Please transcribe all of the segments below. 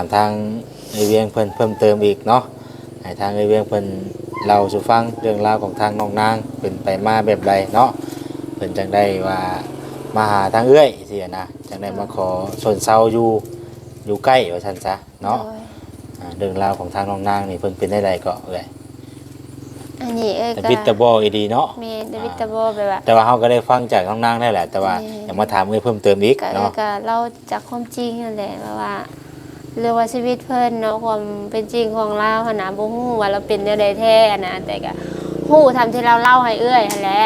າມທາງເອື້ອຍວຽງເພິ່ນເພີ່ມເຕີມອີກເນາະ ໃຫ້ທາງເອື້ອຍວຽງເພິ່ນເລົ່າສູ່ຟັງເລື່ອງລາວຂອງທາງນ້ອງນາງ ເປັນໄປມາແບບໃດເນາະ ເພິ່ນຈັ່ງໄດ້ວ່າມາຫາທາງເອື້ອຍຊີ້ນະ ຈັ່ງໄດ້ມາຂໍຊົນເຊົາຢູ່ ຢູ່ໃກ້ວ່າຊັ້ນຊະເນາະ. ໂດຍ ອ່າ ເລື່ອງລາວຂອງທາງນ້ອງນາງນີ້ ເພິ່ນເປັນແນວໃດເກາະເອື້ອຍ? ອັນນີ້ເອື້ອຍກໍ ຕາບິດຕາບໍອີ່ຫຼີເນາະ. ແມ່ນ ຕາບິດຕາບໍ ອ່າ ແບບວ່າ ແຕ່ວ່າເຮົາກໍໄດ້ຟັງຈາກນ້ອງນາງແລ້ວແຫຼະ ແຕ່ວ່າ ແມ່ນ ຢາກມາຖາມເອື້ອຍເພີ່ມເຕີມອີກ ກໍເນາະ ເອື້ອຍກໍເລົ່າຈາກຄວາມຈິງຫັ້ນແຫຼະ ແບບວ່າເລື່ອງວ່າຊີວິດເພິ່ນເນາະ ຄວາມເປັນຈິງຂອງລາວຫັ້ນນະ ບໍ່ຮູ້ວ່າລາວເປັນແນວໃດແທ້ຫັ້ນນະ ແຕ່ກໍຮູ້ເທົ່າທີ່ລາວເລົ່າໃຫ້ເອື້ອຍຫັ້ນແຫຼະ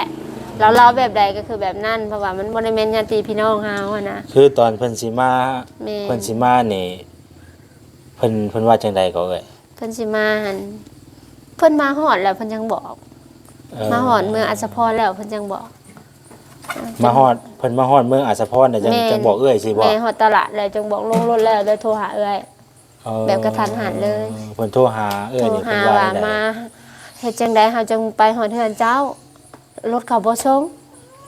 ລາວເລົ່າແບບໃດກໍຄືແບບນັ້ນ ເພາະວ່າມັນບໍ່ໄດ້ແມ່ນຍາດຕິພີ່ນ້ອງເຮົາຫັ້ນນະ. ຄືຕອນເພິ່ນຊິມາ ແມ່ນ ເພິ່ນຊິມານີ້ ເພິ່ນ ເພິ່ນວ່າຈັ່ງໃດກໍເອື້ອຍ? ເພິ່ນຊິມາຫັ້ນ ເພິ່ນມາຮອດແລ້ວເພິ່ນຈັ່ງບອກ ເອີ ມາຮອດເມືອງອັດສະພອນແລ້ວເພິ່ນຈັ່ງບອກ ມາຮອດ ເພິ່ນມາຮອດເມືອງອັດສະພອນແລ້ວຈັ່ງ ແມ່ນ ຈັ່ງບອກເອື້ອຍຊີ້ບໍ? ແມ່ນ ຮອດຕະຫຼາດແລ້ວຈັ່ງບອກ ລົງລົດແລ້ວ ແລ້ວໂທຫາເອື້ອຍ ເອີ ແບບກະທັນຫັນເລີຍ ເພິ່ນໂທຫາເອື້ອຍນີ້ ໂທຫາ ເພິ່ນວ່າ ວ່າ ຈັ່ງໃດ? ມາເຮັດຈັ່ງໃດເຮົາຈຶ່ງໄປຮອດເຮືອນເຈົ້າ? ລົດເຂົາບໍ່ສົ່ງ.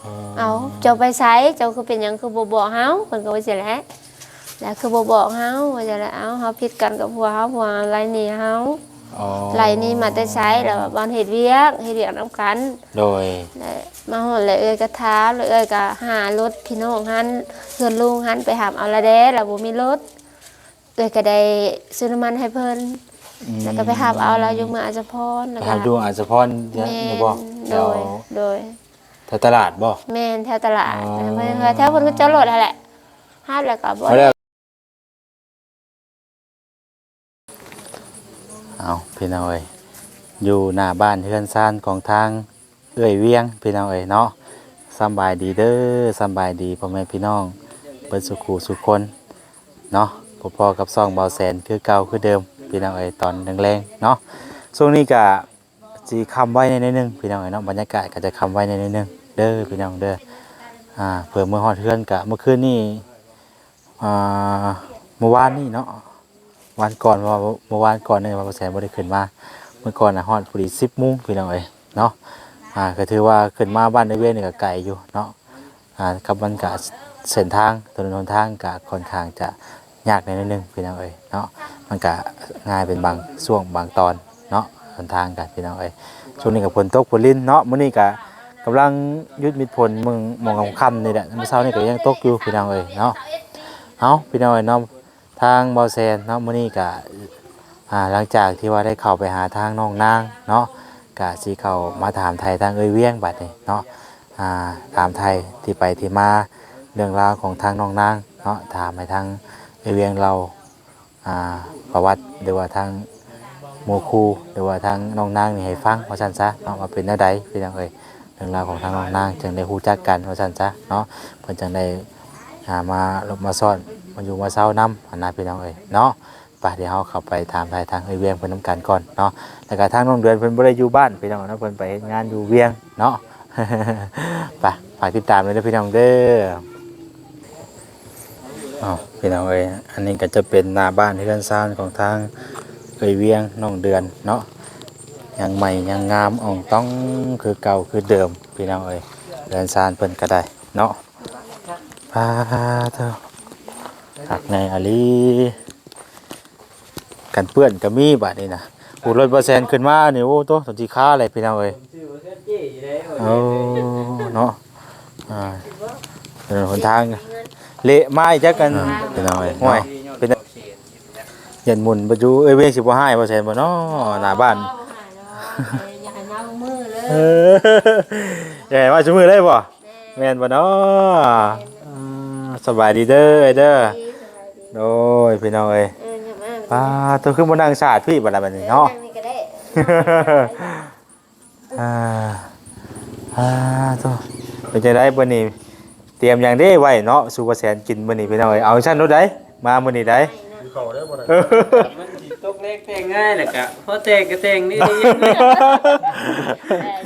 ອໍ ເອົ້າ ເຈົ້າໄປໃສ? ເຈົ້າຄືເປັນຫຍັງຄືບໍ່ບອກເຮົາ? ເພິ່ນກໍວ່າຊີ້ແຫຼະ ແລ້ວຄືບໍ່ບອກເຮົາ? ວ່າຊີ້ແຫຼະ ເອົ້າ ເຮົາຜິດກັນກັບຜົວເຮົາ ຜົວໄລ່ໜີເຮົາ. ອໍ ໄລ່ໜີມາແຕ່ໃສ? ແລ້ວບ່ອນເຮັດວຽກ ເຮັດວຽກນຳກັນ. ໂດຍ ແລ້ວມາຮອດແລ້ວເອື້ອຍກໍຖາມ ແລ້ວເອື້ອຍກໍຫາລົດພີ່ນ້ອງຫັ້ນ ເຮືອນລຸງຫັ້ນໄປຮັບເອົາລະແດ່ ແລ້ວບໍ່ມີລົດ. ເອື້ອຍກໍໄດ້ຊື້ນ້ຳມັນໃຫ້ເພິ່ນ ອືມ ແລ້ວກໍໄປຮັບເອົາລາວຢູ່ເມືອງອັດສະພອນ ແລ້ວກໍໄປຮັບຢູ່ອັດສະພອນ ແມ່ນ ນີ້ບໍ່? ໂດຍ ແຖວ ໂດຍ ແຖວຕະຫຼາດບໍ່? ແມ່ນ ແຖວຕະຫຼາດ. ອໍ ແຖວເພິ່ນກໍຈອດລົດຫັ້ນແຫຼະ ຮັບແລ້ວກໍບໍ່ໄດ້. ເອົາ ພີ່ນ້ອງເອີຍ ຢູ່ໜ້າບ້ານເຮືອນຊານຂອງທາງ ເອື້ອຍວຽງ ພີ່ນ້ອງເອີຍເນາະ. ສຳບາຍດີເດີ ສຳບາຍດີພໍ່ແມ່ພີ່ນ້ອງເບິດສູ່ຄູ່ສູ່ຄົນເນາະ. ພົບພໍ້ກັບຊ່ອງເບົາແສນຄືເກົ່າຄືເດີມ ພີ່ນ້ອງເອີຍ ຕອນແລງໆເນາະ. ຊ່ວງນີ້ກະຊິຄ່ຳໄວແດ່ໜ້ອຍໜຶ່ງ ພີ່ນ້ອງເອີຍເນາະ ບັນຍາກາດກະຈະຄ່ຳໄວແດ່ໜ້ອຍໜຶ່ງເດີ ພີ່ນ້ອງເດີ. ອ່າ ເພື່ອເມືອຮອດເຮືອນກະ ເມື່ອຄືນນີ້ ອ່າ ເມື່ອວານນີ້ເນາະ ວານກ່ອນ ເພາະວ່າເມື່ອວານກ່ອນນີ້ວ່າບໍ່ແສນບໍ່ໄດ້ຂຶ້ນມາ ເມື່ອກ່ອນນະຮອດພໍດີສິບໂມງ ພີ່ນ້ອງເອີຍເນາະ. ອ່າ ກໍຖືວ່າຂຶ້ນມາບ້ານເອື້ອຍວຽງນີ້ກໍໄກຢູ່ເນາະ. ອ່າ ກັບມັນກະເສັ້ນທາງ ຖະໜົນຫົນທາງກະຄ່ອນຂ້າງຈະຍາກແດ່ໜ້ອຍໜຶ່ງ ພີ່ນ້ອງເອີຍເນາະ. ມັນກະງ່າຍເປັນບາງຊ່ວງບາງຕອນເນາະ ຫົນທາງກະ ພີ່ນ້ອງເອີຍ. ຊ່ວງນີ້ກະຝົນຕົກຝົນລິນເນາະ ມື້ນີ້ກະກຳລັງຢຸດມິດຝົນ ເບິ່ງໝ່ອງຄ່ຳໆນີ້ແຫຼະ ມື້ເຊົ້ານີ້ກະຍັງຕົກຢູ່ ພີ່ນ້ອງເອີຍເນາະ. ເອົ້າ ພີ່ນ້ອງເອີຍເນາະ ທາງເບົາແສນເນາະ ມື້ນີ້ກະ ອ່າ ຫຼັງຈາກທີ່ວ່າໄດ້ເຂົ້າໄປຫາທາງນ້ອງນາງເນາະ ກະຊິເຂົ້າມາຖາມໄຖ່ທາງເອື້ອຍວຽງບາດນີ້ເນາະ. ອ່າ ຖາມໄຖ່ທີ່ໄປທີ່ມາ ເລື່ອງລາວຂອງທາງນ້ອງນາງເນາະ ຖາມໃຫ້ທາງເອື້ອຍວຽງເລົ່າ ອ່າ ປະຫວັດ ຫຼືວ່າທາງໝູ່ຄູ່ ຫຼືວ່າທາງນ້ອງນາງນີ້ໃຫ້ຟັງວ່າຊັ້ນຊະເນາະ ວ່າເປັນແນວໃດ ພີ່ນ້ອງເອີຍ. ເລື່ອງລາວຂອງທາງນ້ອງນາງ ຈຶ່ງໄດ້ຮູ້ຈັກກັນວ່າຊັ້ນຊະເນາະ ເພິ່ນຈຶ່ງໄດ້ ອ່າ ມາຫຼົບມາຊ້ອນ ມາຢູ່ມາເຊົານຳຫັ້ນນະ ພີ່ນ້ອງເອີຍເນາະ. ໄປ ດຽວເຮົາເຂົ້າໄປຖາມໄຖ່ທາງເອື້ອຍວຽງເພິ່ນນຳກັນກ່ອນເນາະ. ແລ້ວກະທາງນ້ອງເດືອນເພິ່ນບໍ່ໄດ້ຢູ່ບ້ານ ພີ່ນ້ອງເນາະ ເພິ່ນໄປເຮັດງານຢູ່ວຽງເນາະ. ໄປ ຝາກຕິດຕາມເດີ ພີ່ນ້ອງເດີ. ເອົ້າ ພີ່ນ້ອງເອີຍ ອັນນີ້ກໍຈະເປັນໜ້າບ້ານເຮືອນຊານຂອງທາງເອື້ອຍວຽງ ນ້ອງເດືອນເນາະ ຍັງໃໝ່ຍັງງາມອ່ອງຕ່ອງຄືເກົ່າຄືເດີມ ພີ່ນ້ອງເອີຍ. ເຮືອນຊານເພິ່ນກໍໄດ້ເນາະ ປາໂທ້ ຄັກແນ່ອີ່ຫຼີ ກັນເປື້ອນກໍມີບາດນີ້ນະ. ໂອ້ ລົດບໍ່ແຊນຂຶ້ນມານີ້ ໂອ້ໂຕ ຕົນຊິຄາເລີຍ ພີ່ນ້ອງເອີຍ. ໂອ້ ເນາະ ອ່າ ຖະໜົນຫົນທາງເລະມາອີກຈັກກັນ ອ່າ ພີ່ນ້ອງເອີຍ ໂອ້ຍ ເນາະ ເປັນ ຢ້ານໝຸ່ນບໍ່ຢູ່. ເອີຍ ເວງຊິບໍ່ຮ້າຍບໍ່ແຊນບໍ່ເນາະ ໜ້າບ້ານ ບໍ່ຮ້າຍດອກ ເອີ ຢ່າໃຫ້ມາທຸກມື້ເລີຍ ເອີ ຢ່າໃຫ້ມາຊຸມື້ເລີຍບໍ່? ແມ່ນ ແມ່ນບໍ່ເນາະ? ອ່າ ສະບາຍດີເດີ ເອື້ອຍເດີ ໂດຍ ພີ່ນ້ອງເອີຍ. ເອີ ຢ່າມາ ປາໂທ້ ຄືບໍ່ນັ່ງສາດພີ້ບັດລະບັດນີ້ເນາະ ເອີ ນັ່ງນີ້ກໍໄດ້ ອ່າ ອ່າ ໂທ້ ເປັນຈັ່ງໃດມື້ນີ້ ຕຽມຫຍັງເດ້ໄວ້ເນາະ ສູ່ພໍ່ແສນກິນມື້ນີ້ ພີ່ນ້ອງເອີຍ. ເອົາຊັ້ນໂລດໃດ ມາມື້ນີ້ໃດ ກິນເຂົ້າເດີບໍ່ໄດ້ ມັນຊິຕົກແລງແຕ່ງງ່າຍ ແລ້ວກະພໍແຕ່ງກໍແຕ່ງນີ້ ແຕ່ງ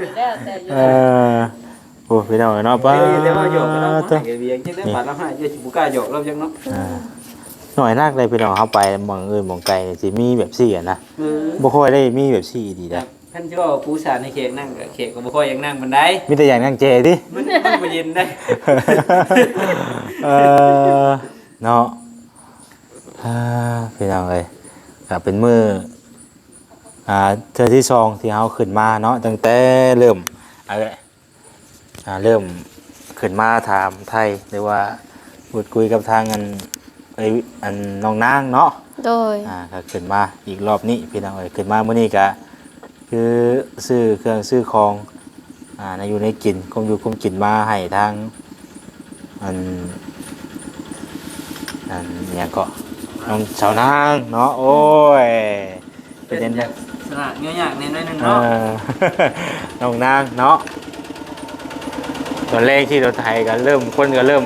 ຢູ່ແລ້ວ ແຕ່ງຢູ່ແລ້ວ ເອີ ໂອ້ ພີ່ນ້ອງເອີຍເນາະ ປາ ເອີ ແຕ່ວ່າຫຍອກເນາະ ໂທ້ ໃຫ້ກັນວຽງ ຈັ່ງໃດບາດລາວໃຫ້ ເຈົ້າຊິບໍ່ກ້າຫຍອກລາວຈັກເນາະ ເອີ ໜ້ອຍນັກເລີຍ ພີ່ນ້ອງ. ເຮົາໄປໝ່ອງອື່ນໝ່ອງໄກຊິມີແບບຊີ້ຫັ້ນນະ ເອີ ບໍ່ຄ່ອຍໄດ້ມີແບບຊີ້ດີໃດ. ຄັນຊິເວົ້າປູສານໃຫ້ແຂກນັ່ງ ແຂກກໍບໍ່ຄ່ອຍຢາກນັ່ງປານໃດ ມີແຕ່ຢາກນັ່ງແຈຕິ ມັນ ມັນບໍ່ເຢັນໄດ໋ ເອີ ເນາະ. ອ່າ ພີ່ນ້ອງເອີຍ ກໍເປັນມື້ ອ່າ ເທື່ອທີສອງທີ່ເຮົາຂຶ້ນມາເນາະ ຕັ້ງແຕ່ເລີ່ມ ເອີ ອ່າ ເລີ່ມຂຶ້ນມາຖາມໄຖ່ ຫຼືວ່າພູດຄຸຍກັບທາງອັນ ເອີຍ ອັນນ້ອງນາງເນາະ. ໂດຍ ອ່າ ກໍຂຶ້ນມາອີກລອບນີ້ ພີ່ນ້ອງເອີຍ ຂຶ້ນມາມື້ນີ້ກໍຄືຊື້ເຄື່ອງຊື້ຂອງ ອ່າ ໃນຢູ່ໃນກິນ ຄວາມຢູ່ຄວາມກິນມາໃຫ້ທາງ ອັນ ອັນຫຍັງເກາະ ນ້ອງສາວນາງເນາະ. ໂອ້ຍ ເປັນຫຍັງ ສະຫຼາດຫຍຸ້ງຍາກແດ່ໜ້ອຍໜຶ່ງເນາະ ເອີ ນ້ອງນາງເນາະ. ຕອນແລງຂີ່ລົດໄຖກໍເລີ່ມ ຄົນກໍເລີ່ມ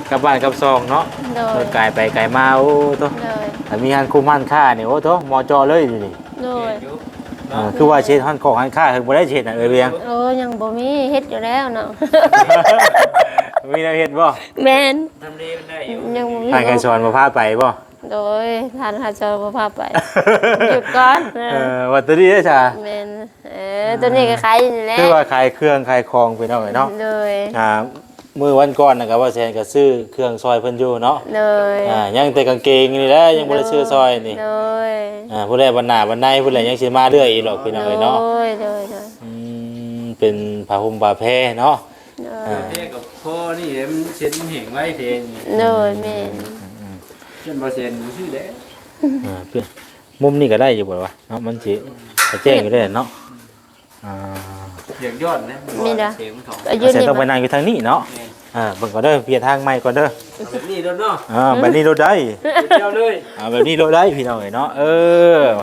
ກັບບ້ານກັບຊ່ອງເນາະ. ໂດຍ ລົດກາຍໄປກາຍມາ ໂອ້ໂຕ ໂດຍ ຖ້າມີຮ້ານຄຸ້ມຮ້ານຄ້ານີ້ ໂອ້ໂຕ ເໝາະເຈາະເລີຍຢູ່ນີ້. ໂດຍ ເອີ ຄືວ່າຊິເຮັດຮ້ານຂອງຮ້ານຄ້າ ເພິ່ນບໍ່ໄດ້ຊິເຮັດນະ ເອີຍ ວຽງ? ໂອ້ ຍັງບໍ່ມີ ເຮັດຢູ່ແລ້ວເນາະ. ມີແນວເຮັດບໍ່? ແມ່ນ ທຳເລມັນໄດ້ຢູ່ ຍັງບໍ່ມີ ທ່ານໄກສອນບໍ່ພາໄປບໍ່? ໂດຍ ທ່ານໄກສອນບໍ່ພາໄປ ຢຸດກ່ອນ. ເອີ ເອີ ວ່າຕົວນີ້ເດ້ຊະ? ແມ່ນ ເອີ ຕົວນີ້ກໍຂາຍຢູ່ນີ້ແຫຼະ ຄືວ່າຂາຍເຄື່ອງຂາຍຂອງ ພີ່ນ້ອງເອີຍເນາະ. ໂດຍ ອ່າ ມື້ວັນກ່ອນນະ ກໍວ່າແສນກໍຊື້ເຄື່ອງຊ່ອຍເພິ່ນຢູ່ເນາະ. ໂດຍ ອ່າ ຍັງແຕ່ກາງເກງນີ້ແຫຼະ ຍັງບໍ່ໄດ້ຊື້ຊ່ອຍນີ້. ໂດຍ ອ່າ ຜູ້ໃດບັນໜາບັນໃນ ຜູ້ໃດຍັງຊິມາເລື້ອຍອີກດອກ ພີ່ນ້ອງເອີຍເນາະ. ໂດຍ ໂດຍ ໂດຍ ອືມ ເປັນຜ້າຫົ່ມຜ້າແພເນາະ. ໂດຍ ອ່າ ແພກໍພໍນີ້ແຫຼະ ມັນເຊັດມັນແຫ້ງໄວແພນີ້. ໂດຍ ແມ່ນ ອືມໆໆ ເປັນບໍ່ແສນບໍ່ຊື້ແຫຼະ. ອ່າ ມຸມນີ້ກໍໄດ້ຢູ່ບໍ່ວະເນາະ ມັນຊິກະແຈ້ງຢູ່ໄດ້ເນາະ. ອ່າ ຢາກຍ້ອນນະ ມີນະ ເສງມັນເຂົ້າ ກໍຢູ່ ແສນ ນີ້ ຕ້ອງໄປນັ່ງຢູ່ທາງນີ້ເນາະ. ແມ່ນ ເອີ ເບິ່ງກ່ອນເດີ ປ່ຽນທາງໃໝ່ກ່ອນເດີ. ເອົາແບບນີ້ໂລດເນາະ ເອີ ແບບນີ້ໂລດໄດ້ ດຽວເລີຍ ເອົາແບບນີ້ໂລດໄດ້ ພີ່ນ້ອງເອີຍເນາະ. ເອີ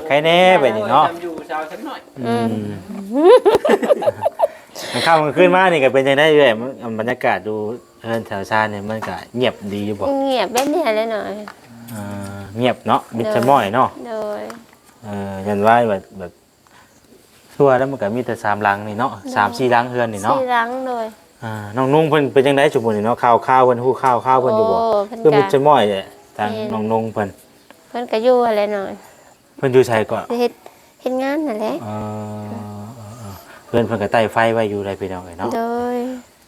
ແຄ່ແນ່ແບບນີ້ເນາະ ຈຳຢູ່ສາວຈັກໜ້ອຍ. ອືມ ອືມ ຄ່ຳກາງຄືນມານີ້ກໍເປັນຈັ່ງໃດເອື້ອຍ? ມັນ ບັນຍາກາດຢູ່ເຮືອນແຖວຊານນີ້ ມັນກໍງຽບດີຢູ່ບໍ່? ງຽບແບບນີ້ແຫຼະເນາະ. ເອີ ງຽບເນາະ ມິດສະມ້ອຍເນາະ. ໂດຍ ເອີ ຍັນວ່າແບບ ແບບ ຄືວ່າແລ້ວມັນກໍມີແຕ່ສາມຫຼັງນີ້ເນາະ. ໂດຍ ສາມສີ່ຫຼັງເຮືອນນີ້ເນາະ ສີ່ຫຼັງ. ໂດຍ ອ່າ ນ້ອງນຸ່ງເພິ່ນເປັນຈັ່ງໃດຊຸມື້ນີ້ເນາະ? ຂ່າວໆ ເພິ່ນຮູ້ຂ່າວໆ ເພິ່ນຢູ່ບໍ່? ໂອ້ ເພິ່ນ ຄືມິດສະມ້ອຍແຫຼະ ທາງ ແມ່ນ ນ້ອງນຸ່ງເພິ່ນ. ເພິ່ນກໍຢູ່ຫັ້ນແຫຼະເນາະ ເພິ່ນຢູ່ໃສເກາະ? ເຮັດ ເຮັດງານຫັ້ນແຫຼະ. ເອີ ເອີ ເອີ ເຮືອນເພິ່ນກໍໄຕ້ໄຟໄວ້ຢູ່ໃດ໋ ພີ່ນ້ອງເອີຍເນາະ. ໂດຍ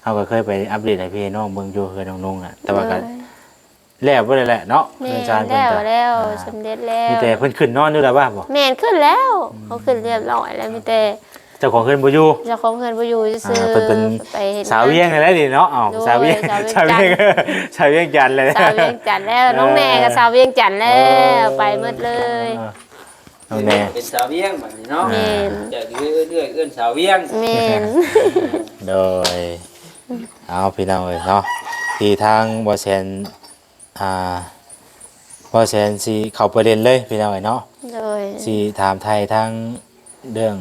ເຮົາກໍເຄີຍໄປອັບເດດໃຫ້ພີ່ໃຫ້ນ້ອງເບິ່ງຢູ່ເຮືອນນ້ອງນຸ່ງນະ ແຕ່ວ່າກໍ ໂດຍ ແລ້ວບໍ່ໄດ້ແຫຼະເນາະ. ແມ່ນ ເຮືອນຊານເພິ່ນ ແລ້ວ ກໍ ແລ້ວ ອ່າ ສຳເລັດແລ້ວ ມີແຕ່ເພິ່ນຂຶ້ນນອນຢູ່ແລ້ວວ່າບໍ່? ແມ່ນ ຂຶ້ນແລ້ວ ອືມ ເຂົາຂຶ້ນຮຽບຮ້ອຍແລ້ວ ມີແຕ່ເຈົ້າຂອງເຮືອນບໍ່ຢູ່. ເຈົ້າຂອງເຮືອນບໍ່ຢູ່ຊື່ໆ ອ່າ ເພິ່ນເປັນ ໄປເຮັດ ສາວວຽງ ງານ ຫັ້ນແຫຼະນີ້ເນາະ. ເອົ້າ ໂດຍ ສາວວຽງ ສາວວຽງ ສາວວຽງ ສາວວຽງຈັນແຫຼະ ສາວວຽງຈັນແລ້ວ. ເອີ ນ້ອງແນ່ກໍສາວວຽງຈັນແລ້ວ ໂອ້ ໄປໝົດເລີຍ. ເອີ ນ້ອງແນ່ ເປັນສາວວຽງບັດນີ້ເນາະ. ແມ່ນ ຈາກເອື້ອຍ ເອື້ອຍເອີ້ນສາວວຽງ. ແມ່ນ ໂດຍ ເອົາ ພີ່ນ້ອງເອີຍເນາະ ທີ່ທາງບໍ່ແສນ ອ່າ ບໍ່ແສນຊິເຂົ້າປະເດັນເລີຍ ພີ່ນ້ອງເອີຍເນາະ. ໂດຍ ຊິຖາມໄຖ່ທາງເລື່ອງ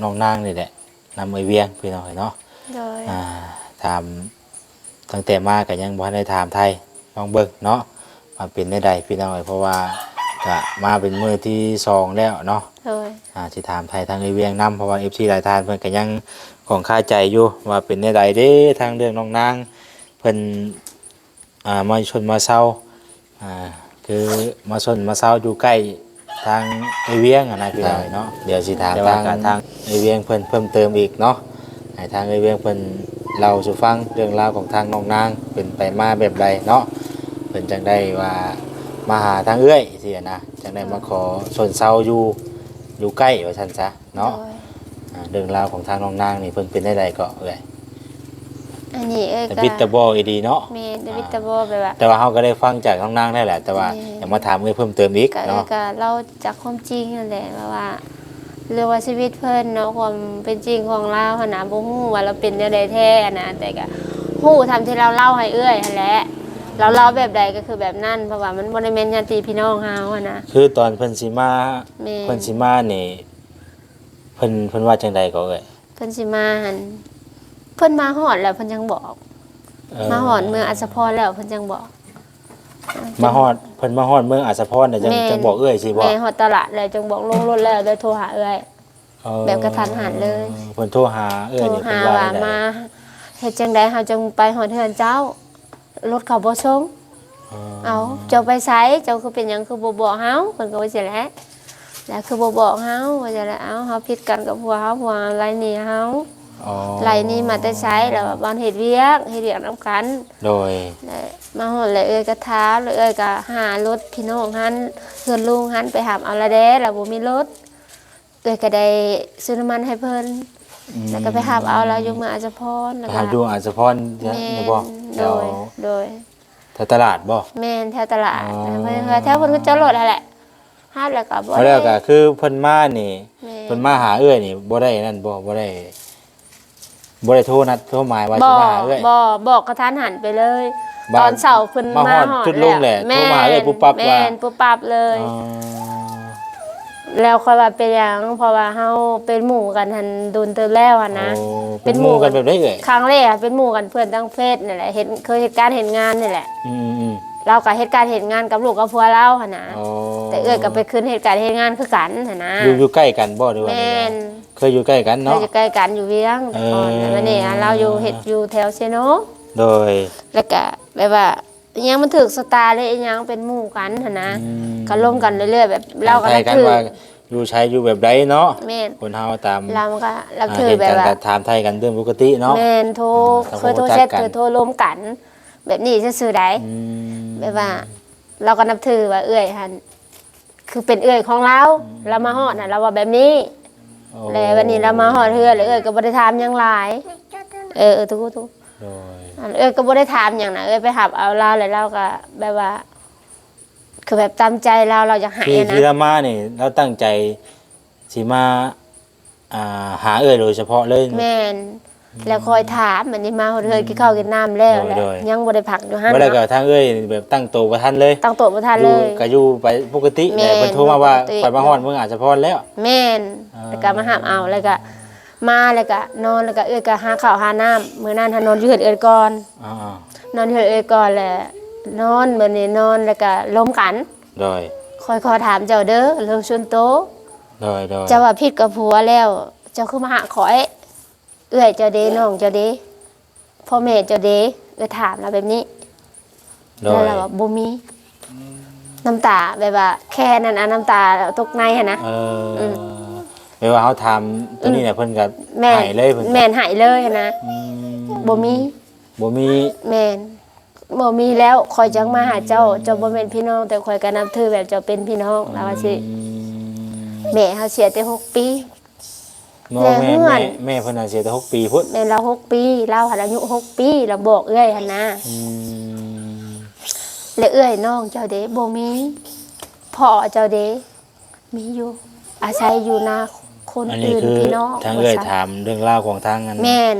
ນ້ອງນາງນີ້ແຫຼະ ນຳເອື້ອຍວຽງ ພີ່ນ້ອງເອີຍເນາະ. ໂດຍ ອ່າ ຖາມຕັ້ງແຕ່ມາກໍຍັງບໍ່ທັນໄດ້ຖາມໄຖ່ ລອງເບິ່ງເນາະ ວ່າເປັນແນວໃດ ພີ່ນ້ອງເອີຍ ເພາະວ່າກະມາເປັນມື້ທີສອງແລ້ວເນາະ. ໂດຍ ອ່າ ຊິຖາມໄຖ່ທາງເອື້ອຍວຽງນຳ ເພາະວ່າເອັຟຊີຫຼາຍທ່ານເພິ່ນກໍຍັງຂ້ອງຄາໃຈຢູ່ ວ່າເປັນແນວໃດເດ້ ທາງເລື່ອງນ້ອງນາງເພິ່ນ ອ່າ ມາຊົນມາເຊົາ ອ່າ ຄືມາຊົນມາເຊົາຢູ່ໃກ້ທາງເອື້ອຍວຽງຫັ້ນນະ ພີ່ນ້ອງເນາະ. ດຽວຊິຖາມ ແຕ່ວ່າ ທາງ ທາງເອື້ອຍວຽງເພິ່ນເພີ່ມເຕີມອີກເນາະ ໃຫ້ທາງເອື້ອຍວຽງເພິ່ນເລົ່າສູ່ຟັງເລື່ອງລາວຂອງທາງນ້ອງນາງ ເປັນໄປມາແບບໃດເນາະ ເພິ່ນຈັ່ງໄດ້ວ່າມາຫາທາງເອື້ອຍຊີ້ນະ ຈັ່ງໄດ້ມາຂໍຊົນເຊົາຢູ່ ຢູ່ໃກ້ວ່າຊັ້ນຊະ ເນາະ. ໂດຍ ອ່າ ເລື່ອງລາວຂອງທາງນ້ອງນາງນີ້ເພິ່ນເປັນແນວໃດເກາະເອື້ອຍ? ອັນນີ້ເອື້ອຍກໍ ຕະບິດຕະບໍອີ່ຫຼີເນາະ. ແມ່ນ ຕະບິດຕະບໍ ອ່າ ແບບວ່າ ແຕ່ວ່າເຮົາກໍໄດ້ຟັງຈາກນ້ອງນາງແລ້ວແຫຼະ ແຕ່ວ່າ ແມ່ນ ຢາກມາຖາມເອື້ອຍເພີ່ມເຕີມອີກ ກໍ ເນາະ ເອື້ອຍກໍເລົ່າຈາກຄວາມຈິງຫັ້ນແຫຼະ ແບບວ່າເລື່ອງວ່າຊີວິດເພິ່ນເນາະ ຄວາມເປັນຈິງຂອງລາວຫັ້ນນະ ບໍ່ຮູ້ວ່າລາວເປັນແນວໃດແທ້ຫັ້ນນະ ແຕ່ກໍຮູ້ສ່ຳທີ່ລາວເລົ່າໃຫ້ເອື້ອຍຫັ້ນແຫຼະ ລາວເລົ່າແບບໃດກໍຄືແບບນັ້ນ ເພາະວ່າມັນບໍ່ໄດ້ແມ່ນຍາດຕິພີ່ນ້ອງເຮົາຫັ້ນນະ. ຄືຕອນເພິ່ນຊິມາ ແມ່ນ ເພິ່ນຊິມານີ້ ເພິ່ນ ເພິ່ນວ່າຈັ່ງໃດກໍເອື້ອຍ? ເພິ່ນຊິມາຫັ້ນ ເພິ່ນມາຮອດແລ້ວເພິ່ນຈັ່ງບອກ. ເອີ ມາຮອດເມືອງອັດສະພອນແລ້ວເພິ່ນຈັ່ງບອກ. ມາຮອດ ເພິ່ນມາຮອດເມືອງອັດສະພອນແລ້ວຈັ່ງ ແມ່ນ ຈັ່ງບອກເອື້ອຍຊີ້ບໍ່? ແມ່ນ ຮອດຕະຫຼາດແລ້ວຈັ່ງບອກ ລົງລົດແລ້ວໄດ້ໂທຫາເອື້ອຍ. ເອີ ແບບກະທັນຫັນເລີຍ. ເພິ່ນໂທຫາເອື້ອຍນີ້ ໂທຫາ ເພິ່ນວ່າ ວ່າ ຈັ່ງໃດ? ມາເຮັດຈັ່ງໃດເຮົາຈຶ່ງໄປຮອດເຮືອນເຈົ້າ? ລົດເຂົາບໍ່ສົ່ງ. ເອີ ເອົ້າ ເຈົ້າໄປໃສ? ເຈົ້າຄືເປັນຫຍັງຄືບໍ່ບອກເຮົາ? ເພິ່ນກໍວ່າຊີ້ແຫຼະ ແລ້ວຄືບໍ່ບອກເຮົາ? ວ່າຊັ້ນແຫຼະ. ເອົ້າ ເຮົາຜິດກັນກັບຜົວເຮົາ ຜົວເຮົາໄລ່ໜີເຮົາ. ອໍ ໄລ່ໜີມາແຕ່ໃສ ແລ້ວວ່າບ່ອນເຮັດວຽກ ເຮັດວຽກນຳກັນ ໂດຍ ແລ້ວມາຮອດແລ້ວເອື້ອຍກໍຖາມ ແລ້ວເອື້ອຍກໍຫາລົດພີ່ນ້ອງຫັ້ນ ເຮືອນລຸງຫັ້ນໄປຮັບເອົາລະແດ່ ລາວບໍ່ມີລົດ ເອື້ອຍກໍໄດ້ຊື້ນ້ຳມັນໃຫ້ເພິ່ນ ອືມ ແລ້ວກໍໄປຮັບເອົາລາວຢູ່ເມືອງອາດສະພອນ ແລ້ວກໍໄປຮັບຢູ່ອາດສະພອນ ແມ່ນ ນີ້ບໍ່ ໂດຍ ແຖວ ໂດຍ ແຖວຕະຫຼາດບໍ່? ແມ່ນ ແຖວຕະຫຼາດ ອໍ ແຖວເພິ່ນກໍຈອດລົດຫັ້ນແຫຼະ ຮັບແລ້ວກໍບໍ່ ແລ້ວກໍຄືເພິ່ນມານີ້ ແມ່ນ ເພິ່ນມາຫາເອື້ອຍນີ້ບໍ່ໄດ້ນັ້ນບໍ່? ບໍ່ໄດ້ ບໍ່ໄດ້ໂທນັດໂທໝາຍວ່າຊິມາຫາເອື້ອຍ? ບໍ່ ບອກກະທັນຫັນໄປເລີຍ ຕອນເຊົ້າເພິ່ນມາຮອດຈຸດລົງແຫຼະ ໂທມາຫາເອື້ອຍປຸບປັບວ່າ ແມ່ນ ປຸບປັບເລີຍ ອໍ ແລ້ວຂ້ອຍວ່າເປັນຫຍັງ ເພາະວ່າເຮົາເປັນໝູ່ກັນຫັ້ນດົນເຕີບແລ້ວຫັ້ນນະ ໂອ້ ເປັນໝູ່ກັນແບບໃດເອື້ອຍ? ຄັ້ງແລກເປັນໝູ່ກັນເພື່ອນທາງເຟສນີ້ແຫຼະ ເຮັດ ເຄີຍເຮັດການເຮັດງານນີ້ແຫຼະ ອືມໆ ລາວກໍເຮັດການເຮັດງານກັບລູກກັບຜົວລາວຫັ້ນນະ ອໍ ແຕ່ເອື້ອຍກໍໄປຂຶ້ນເຮັດການເຮັດງານຄືກັນຫັ້ນນະ ຢູ່ ຢູ່ໃກ້ກັນບໍ່ ຫຼືວ່າ? ແມ່ນ ເຄີຍຢູ່ໃກ້ກັນເນາະ ເຄີຍຢູ່ໃກ້ກັນ ຢູ່ວຽງ ເອີ ແຕ່ກ່ອນ ແລ້ວບັດນີ້ລາວຢູ່ ເຮັດຢູ່ແຖວເຊໂນ ໂດຍ ແລ້ວກະແບບວ່າ ອີ່ຫຍັງມັນຖືກຊະຕາເລີຍ ອີ່ຫຍັງເປັນໝູ່ກັນຫັ້ນນະ ອືມ ກໍລົມກັນເລື້ອຍໆ ແບບລາວກໍນັບຖື ຖາມໄຖ່ກັນວ່າຢູ່ໃສ ຢູ່ແບບໃດເນາະ ແມ່ນ ຄົນເຮົາຕາມ ລາວມັນກໍນັບຖື ເອີ ແບບວ່າຖາມໄຖ່ກັນເລື່ອງປົກກະຕິເນາະ ແມ່ນ ໂທ ເອີ ເຄີຍໂທແຊັດ ເຄີຍໂທລົມກັນ ແບບນີ້ຊື່ໆໃດ ອືມ ແບບວ່າລາວກໍນັບຖືວ່າເອື້ອຍຫັ້ນ ຄືເປັນເອື້ອຍຂອງລາວ ອືມ ລາວມາຮອດນະ ລາວເວົ້າແບບນີ້ ໂອ້ ແລ້ວບັດນີ້ລາວມາຮອດເຮືອນ ແລ້ວເອື້ອຍກໍບໍ່ໄດ້ຖາມຫຍັງຫຼາຍ ເອີ ເອີ ໂດຍ ອັນເອື້ອຍກໍບໍ່ໄດ້ຖາມຫຍັງນະ ເອື້ອຍໄປຮັບເອົາລາວ ແລ້ວລາວກໍແບບວ່າ ຄືແບບຕາມໃຈລາວ ລາວຢາກໃຫ້ ທີ່ ນະ ທີ່ລາວມານີ້ ລາວຕັ້ງໃຈຊິມາ ອ່າ ຫາເອື້ອຍໂດຍສະເພາະເລີຍ ແມ່ນ ອືມ ແລ້ວຄ່ອຍຖາມ ອັນນີ້ມາຮອດເຮືອນ ອືມ ກິນເຂົ້າກິນນ້ຳແລ້ວ ໂດຍ ແລ້ວ ໂດຍ ຍັງບໍ່ໄດ້ພັກຢູ່ຫັ້ນ ບໍ່ໄດ້ ເນາະ ກໍທາງເອື້ອຍແບບຕັ້ງໂຕບໍ່ທັນເລີຍ ຕັ້ງໂຕບໍ່ທັນເລີຍ ກໍຢູ່ໄປປົກກະຕິ ແມ່ນ ແລ້ວເພິ່ນໂທມາວ່າ ປົກກະຕິ ຂ້ອຍມາຮອດເມືອງອາດສະພອນແລ້ວ ແມ່ນ ເອີ ແລ້ວກໍມາຮັບເອົາ ແລ້ວກໍມາ ແລ້ວກໍນອນ ແລ້ວກໍເອື້ອຍກໍຫາເຂົ້າຫານ້ຳ ມື້ນັ້ນຫານອນຢູ່ເຮືອນເອື້ອຍກ່ອນ ອ່າໆ ນອນຢູ່ເຮືອນເອື້ອຍກ່ອນ ແລ້ວນອນ ມື້ນີ້ນອນ ແລ້ວກໍລົມກັນ ໂດຍ ຂ້ອຍຂໍຖາມເຈົ້າເດີ ເລື່ອງສ່ວນໂຕ ໂດຍໆ ເຈົ້າວ່າຜິດກັບຜົວແລ້ວ ເຈົ້າຄືມາຫາຂ້ອຍ? ເອື້ອຍເຈົ້າເດ ນ້ອງເຈົ້າເດ ພໍ່ແມ່ເຈົ້າເດ ເອື້ອຍຖາມລາວແບບນີ້ ໂດຍ ແລ້ວລາວວ່າບໍ່ມີ ອືມ ນ້ຳຕາແບບວ່າແຄ່ນັ້ນ ນ້ຳຕາຕົກໃນຫັ້ນນະ ເອີ ອືມ ແບບວ່າເຮົາຖາມຕົວນີ້ແຫຼະ ອືມ ເພິ່ນກໍ ແມ່ນ ໄຫ້ເລີຍ ເພິ່ນກໍ ແມ່ນ ໄຫ້ເລີຍຫັ້ນນະ ອືມ ບໍ່ມີ ບໍ່ມີ ແມ່ນ ບໍ່ມີແລ້ວ ຂ້ອຍຈັ່ງມາຫາເຈົ້າ ເຈົ້າບໍ່ແມ່ນພີ່ນ້ອງ ແຕ່ຂ້ອຍກໍນັບຖືແບບເຈົ້າເປັນພີ່ນ້ອງ ລາວວ່າຊີ້ ອືມ ແມ່ເຮົາເສຍແຕ່ຫົກປີ ແລ້ວເຮືອນ ແມ່ ແມ່ເພິ່ນນະເສຍແຕ່ຫົກປີພຸ້ນ ແມ່ນລາວຫົກປີ ລາວຫັ້ນອາຍຸຫົກປີ ລາວບອກເອື້ອຍຫັ້ນນະ ອືມ ແລ້ວເອື້ອຍນ້ອງເຈົ້າເດ ບໍ່ມີ ພໍ່ເຈົ້າເດ ມີຢູ່ ອາໄສຢູ່ນາຄົນອື່ນ ພີ່ນ້ອງ ທາງເອື້ອຍຖາມເລື່ອງລາວຂອງທາງອັນ ແມ່ນ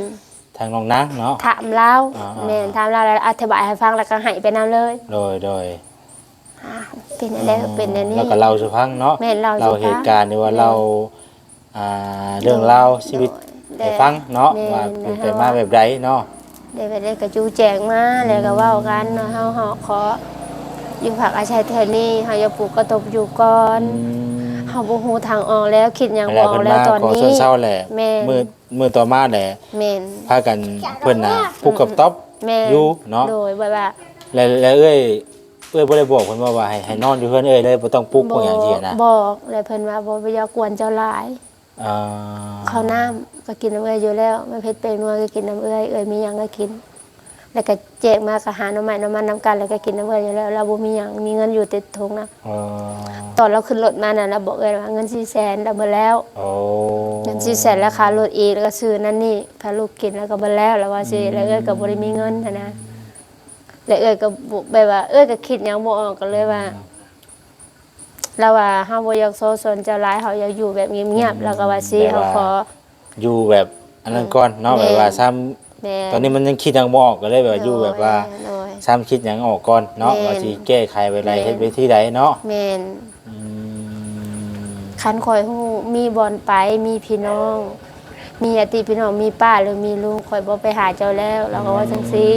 ທາງນ້ອງນາງເນາະ ຖາມລາວ ອ່າໆ ແມ່ນ ຖາມລາວ ແລ້ວອະທິບາຍໃຫ້ຟັງ ແລ້ວກໍໄຫ້ໄປນຳເລີຍ ໂດຍໆ ອ່າ ເປັນແນວໃດ ເປັນແນວນີ້ ແລ້ວກໍເລົ່າສູ່ຟັງເນາະ ແມ່ນ ເລົ່າສູ່ຟັງ ເລົ່າເຫດການ ຫຼືວ່າ ແມ່ນ ເລົ່າ ອ່າ ເລື່ອງລາວຊີວິດ ໂດຍ ໃຫ້ຟັງເນາະ ແມ່ນ ວ່າເປັນໄປມາແບບໃດເນາະ ແລ້ວກໍໄດ້ກະຈູແຈງມາ ອືມ ແລ້ວກໍເວົ້າກັນວ່າເຮົາ ເຮົາຂໍຢູ່ພັກອາໄສແຖວນີ້ ເຮົາຢາກປູກກະຕົບຢູ່ກ່ອນ ອືມ ເຮົາບໍ່ຮູ້ທາງອອກແລ້ວ ຄິດຫຍັງບໍ່ອອກແລ້ວຕອນນີ້ ແລ້ວເພິ່ນມາຂໍຊົນເຊົາແຫຼະ ແມ່ນ ມື້ ມື້ຕໍ່ມາແຫຼະ ແມ່ນ ພາກັນເພິ່ນນະ ອືມ ປຸກກັບຕອບ ແມ່ນ ຢູ່ເນາະ ໂດຍ ແບບວ່າ ແລ້ວ ແລ້ວເອື້ອຍ ເອື້ອຍບໍ່ໄດ້ບອກເພິ່ນບໍ່ວ່າໃຫ້ ໃຫ້ນອນຢູ່ເຮືອນເອື້ອຍເລີຍ ບໍ່ຕ້ອງປຸກບໍ່ຫຍັງຊີ້ນະ ບອກ ແລ້ວເພິ່ນວ່າບໍ່ ບໍ່ຢາກກວນເຈົ້າຫຼາຍ ອ່າ ເຂົ້ານ້ຳກໍກິນນຳເອື້ອຍຢູ່ແລ້ວ ແມ່ເພັດແປ້ງນົວກໍກິນນຳເອື້ອຍ ເອື້ອຍມີຫຍັງກໍກິນ ແລ້ວກໍແຈກມາກໍຫາໜໍ່ໄມ້ໜໍ່ມັນນຳກັນ ແລ້ວກໍກິນນຳເອື້ອຍຢູ່ແລ້ວ ລາວບໍ່ມີຫຍັງ ມີເງິນຢູ່ແຕ່ຖົງນະ ອໍ ຕອນລາວຂຶ້ນລົດມານັ້ນ ລາວບອກເອື້ອຍວ່າເງິນສີ່ແສນລາວເບິດແລ້ວ ໂອ້ ເງິນສີ່ແສນ ແລ້ວຄ່າລົດອີກ ແລ້ວກໍຊື້ນັ້ນນີ້ ພາລູກກິນ ແລ້ວກໍເບິດແລ້ວ ລາວວ່າຊີ້ ອືມ ແລ້ວເອື້ອຍກໍບໍ່ໄດ້ມີເງິນຫັ້ນນະ ແລ້ວເອື້ອຍກໍບໍ່ ແບບວ່າເອື້ອຍກໍຄິດຫຍັງບໍ່ອອກ ກໍເລີຍວ່າ ອືມ ລາວວ່າເຮົາບໍ່ຢາກສໍ້ຊວນເຈົ້າຫຼາຍ ເຮົາຢາກຢູ່ແບບງຽບໆ ອືມ ລາວກໍວ່າຊີ້ ແບບວ່າ ເຮົາຂໍ ຢູ່ແບບອັນນັ້ນກ່ອນເນາະ ແມ່ນ ແບບວ່າຊ້ຳ ແມ່ນ ຕອນນີ້ມັນຍັງຄິດຫຍັງບໍ່ອອກ ກໍເລີຍແບບວ່າ ໂດຍ ຢູ່ແບບວ່າ ໂດຍ ຊ້ຳຄິດຫຍັງອອກກ່ອນເນາະ ແມ່ນ ວ່າຊິແກ້ໄຂແບບໃດ ແມ່ນ ເຮັດວິທີໃດເນາະ ແມ່ນ ອືມ ຄັນຂ້ອຍຮູ້ ມີບ່ອນໄປ ມີພີ່ນ້ອງ ມີຍາດຕິພີ່ນ້ອງ ມີປ້າ ຫຼື ມີລຸງ ຂ້ອຍບໍ່ໄປຫາເຈົ້າແລ້ວ ລາວກໍເວົ້າ ອືມ ຈັ່ງຊີ້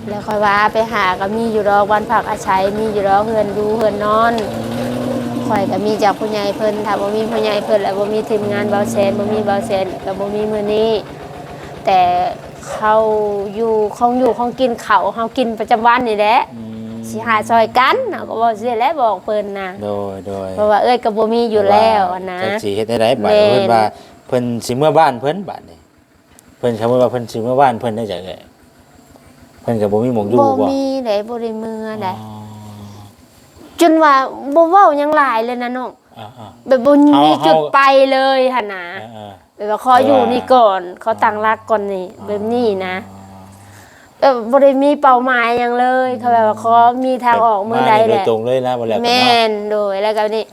ແລ້ວຂ້ອຍວ່າ ໄປຫາກໍມີຢູ່ດອກ ບ້ານພັກອາໄສ ມີຢູ່ດອກ ເຮືອນຢູ່ເຮືອນນອນ ຂ້ອຍກໍມີຈາກຜູ້ໃຫຍ່ເພິ່ນ ຖ້າບໍ່ມີຜູ້ໃຫຍ່ເພິ່ນ ແລ້ວບໍ່ມີທີມງານເບົາແສນ ບໍ່ມີເບົາແສນ ກໍບໍ່ມີມື້ນີ້ ແຕ່ເຮົາຢູ່ ຂອງຢູ່ຂອງກິນ ເຂົ້າເຮົາກິນປະຈຳວັນນີ້ແຫຼະ ອືມ ຊິຫາຊ່ອຍກັນ ເຮົາກໍເວົ້າຊີ້ແຫຼະ ບອກເພິ່ນນະ ໂດຍໆ ເພາະວ່າເອື້ອຍກໍບໍ່ມີຢູ່ແລ້ວ ເພາະວ່າ ນະ ຈັກຊິເຮັດແນວໃດບາດ ແມ່ນ ເພິ່ນວ່າ ເພິ່ນຊິເມືອບ້ານເພິ່ນບາດນີ້ ເພິ່ນ ສົມມຸດວ່າເພິ່ນຊິເມືອບ້ານເພິ່ນໄດ້ຈັ່ງໃດ? ເພິ່ນກໍບໍ່ມີໝ່ອງຢູ່ບໍ່? ບໍ່ມີໃດ ບໍ່ໄດ້ເມືອໃດ. ອໍ ຈົນວ່າບໍ່ເວົ້າຫຍັງຫຼາຍເລີຍນະນ້ອງ. ອ່າໆ ແບບບໍ່ມີຈຸດໄປເລີຍຫັ້ນນະ. ເອີໆ ແບບວ່າຂໍຢູ່ນີ້ກ່ອນ ຂໍຕັ້ງຫຼັກກ່ອນນີ້ ອໍ ແບບນີ້ນະ. ແບບບໍ່ໄດ້ມີເປົ້າໝາຍຫຍັງເລີຍ ອືມ ເຂົາແບບວ່າຂໍມີທາງອອກມື້ໃດແຫຼະ ໂດຍຕົງເລີຍນະ ບໍ່ແລ້ວກໍເນາະ. ແມ່ນ ໂດຍ ແລ້ວກໍນີ້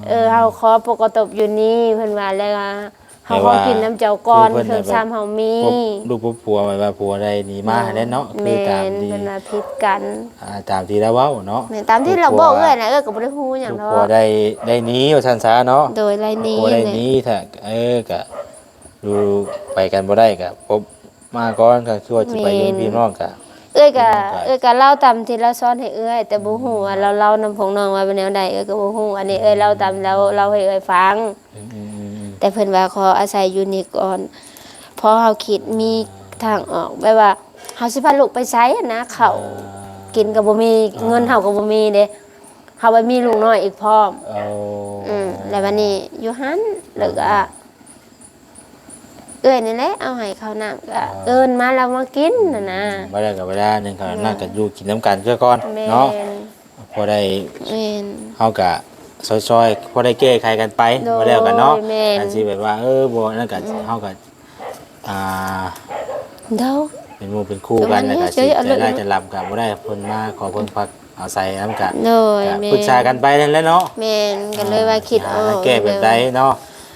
ເອີ ເຮົາຂໍປົກກະຕົບຢູ່ນີ້ ເພິ່ນວ່າ ແລ້ວວ່າເຮົາຂໍກິນນຳເຈົ້າກ່ອນ ເຄື່ອງຊຳເຮົາມີ ພົບລູກພົບຜົວ ແບບວ່າຜົວໄດ້ໜີມາຫັ້ນແຫຼະເນາະ. ຄືຕາມທີ່ ເພິ່ນວ່າຜິດກັນ ອ່າ ຕາມທີ່ລາວເວົ້າເນາະ. ແມ່ນ ຕາມທີ່ລາວບອກເອື້ອຍນະ ເອື້ອຍກໍບໍ່ໄດ້ຮູ້ຫຍັງດອກ ຜົວໄດ້ ໄດ້ໜີວ່າຊັ້ນຊະເນາະ. ໂດຍ ໄດ້ໜີ ຜົວໄດ້ໜີ ແທ້ ເອີ ກະ ຢູ່ ໄປກັນບໍ່ໄດ້ກະພົບມາກ່ອນ ກໍຄືວ່າຊິໄປຢູ່ນຳພີ່ນ້ອງກະ ເອື້ອຍກະ ເອື້ອຍກະເລົ່າຕາມທີ່ລາວສອນໃຫ້ເອື້ອຍ ແຕ່ບໍ່ຮູ້ວ່າລາວເລົ່ານຳພວກນ້ອງວ່າແນວໃດ ເອື້ອຍກໍບໍ່ຮູ້. ອັນນີ້ເອື້ອຍເລົ່າຕາມລາວເລົ່າໃຫ້ເອື້ອຍຟັງ. ອືມໆໆໆ ແຕ່ເພິ່ນວ່າຂໍອາໄສຢູ່ນີ້ກ່ອນ ພໍເຮົາຄິດມີທາງອອກ ແບບວ່າເຮົາຊິພາລູກໄປໃສນະ ເຂົ້າ ອ່າ ກິນກໍບໍ່ມີ ອ່າ ເງິນເຮົາກໍບໍ່ມີເດ້ ເຮົາໄປມີລູກນ້ອຍອີກພ້ອມ. ເອົາ ອືມ ແລ້ວບັດນີ້ຢູ່ຫັ້ນ ແລ້ວກໍ ອ່າ ເອື້ອຍນີ້ແຫຼະເອົາໃຫ້ເຂົ້ານ້ຳ ກໍ ອ່າ ເອີ້ນມາແລ້ວມາກິນຫັ້ນນະ. ອືມ ບໍ່ໄດ້ກໍເວລາໜຶ່ງເຂົາ ແມ່ນ ນັ້ນກໍຢູ່ກິນນຳກັນເທື່ອກ່ອນ ແມ່ນ ເນາະ ພໍໄດ້ ແມ່ນ ເຮົາກະຊອຍໆ ພໍໄດ້ແກ້ໄຂກັນໄປ ໂດຍ ບໍ່ແລ້ວກັນເນາະ. ແມ່ນ ອັນຊິແບບວ່າ ເອີ ບໍ່ນັ້ນກະ ອືມ ເຮົາກະ ອ່າ ໂດຍ ເປັນໝູ່ເປັນຄູ່ກັນ ແລ້ວກະຊິໃຈຮ້າຍໃຈລຳກະບໍ່ໄດ້ ເພິ່ນມາຂໍເພິ່ງພັກອາໄສນຳກະ ໂດຍ ກະ ແມ່ນ ປຶກສາກັນໄປນັ້ນແຫຼະເນາະ. ແມ່ນ ກໍເລີຍວ່າ ອ່າ ຄິດອອກ ແກ້ແບບໃດເນາະ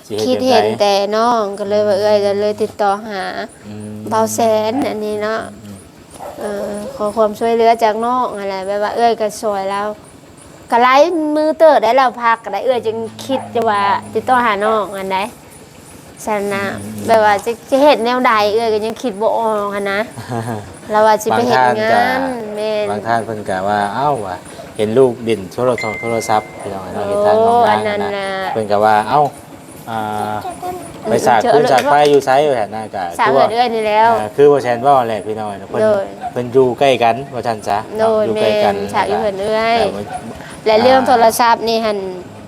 ຊິເຮັດແບບໃດ ຄິດເຫັນແຕ່ນ້ອງ ກໍເລີຍວ່າ ອືມ ເອື້ອຍກໍເລີຍຕິດຕໍ່ຫາ ອືມ ບ່າວແສນ ອັນນີ້ເນາະ. ອືມ ເອີ ຂໍຄວາມຊ່ວຍເຫຼືອຈາກນ້ອງຫັ້ນແຫຼະ ແບບວ່າເອື້ອຍກໍຊ່ວຍລາວ ກໍຫຼາຍມື້ເຕີບໄດ້ລາວພັກກໍໄດ້ ເອື້ອຍຈຶ່ງຄິດຈະວ່າຕິດຕໍ່ຫານ້ອງຫັ້ນໃດ ຊັ້ນນະ. ອືມ ແບບວ່າຈະ ຈະເຮັດແນວໃດ ເອື້ອຍກໍຍັງຄິດບໍ່ອອກຫັ້ນນະ ລາວວ່າຊິໄປເຮັດງານ. ບາງທ່ານກໍ ແມ່ນ ບາງທ່ານເພິ່ນກໍວ່າ ເອົ້າ ວ່າເຫັນລູກຫຼິ້ນໂທລະ ໂທລະສັບ ພີ່ນ້ອງເນາະ ເຫັນທາງນ້ອງນາງຫັ້ນນະ ເພິ່ນກໍວ່າ ເອົ້າ ອ່າ ໄປສາກຟືນສາກໄຟຢູ່ໃສ ວ່າຊັ້ນນະ. ກໍ ສາກເຮືອນເອື້ອຍນີ້ແລ້ວ ຄືວ່າ ເອີ ຄືບໍ່ແຊນເວົ້າແຫຼະ ພີ່ນ້ອງເນາະ ເພິ່ນ ໂດຍ ເພິ່ນຢູ່ໃກ້ກັນ ວ່າຊັ້ນຊະ ໂດຍ ເນາະ ຢູ່ໃກ້ກັນ ແມ່ນ ສາກຢູ່ເຮືອນເອື້ອຍ. ແລ້ວເລື່ອງ ອ່າ ໂທລະສັບນີ້ຫັ້ນ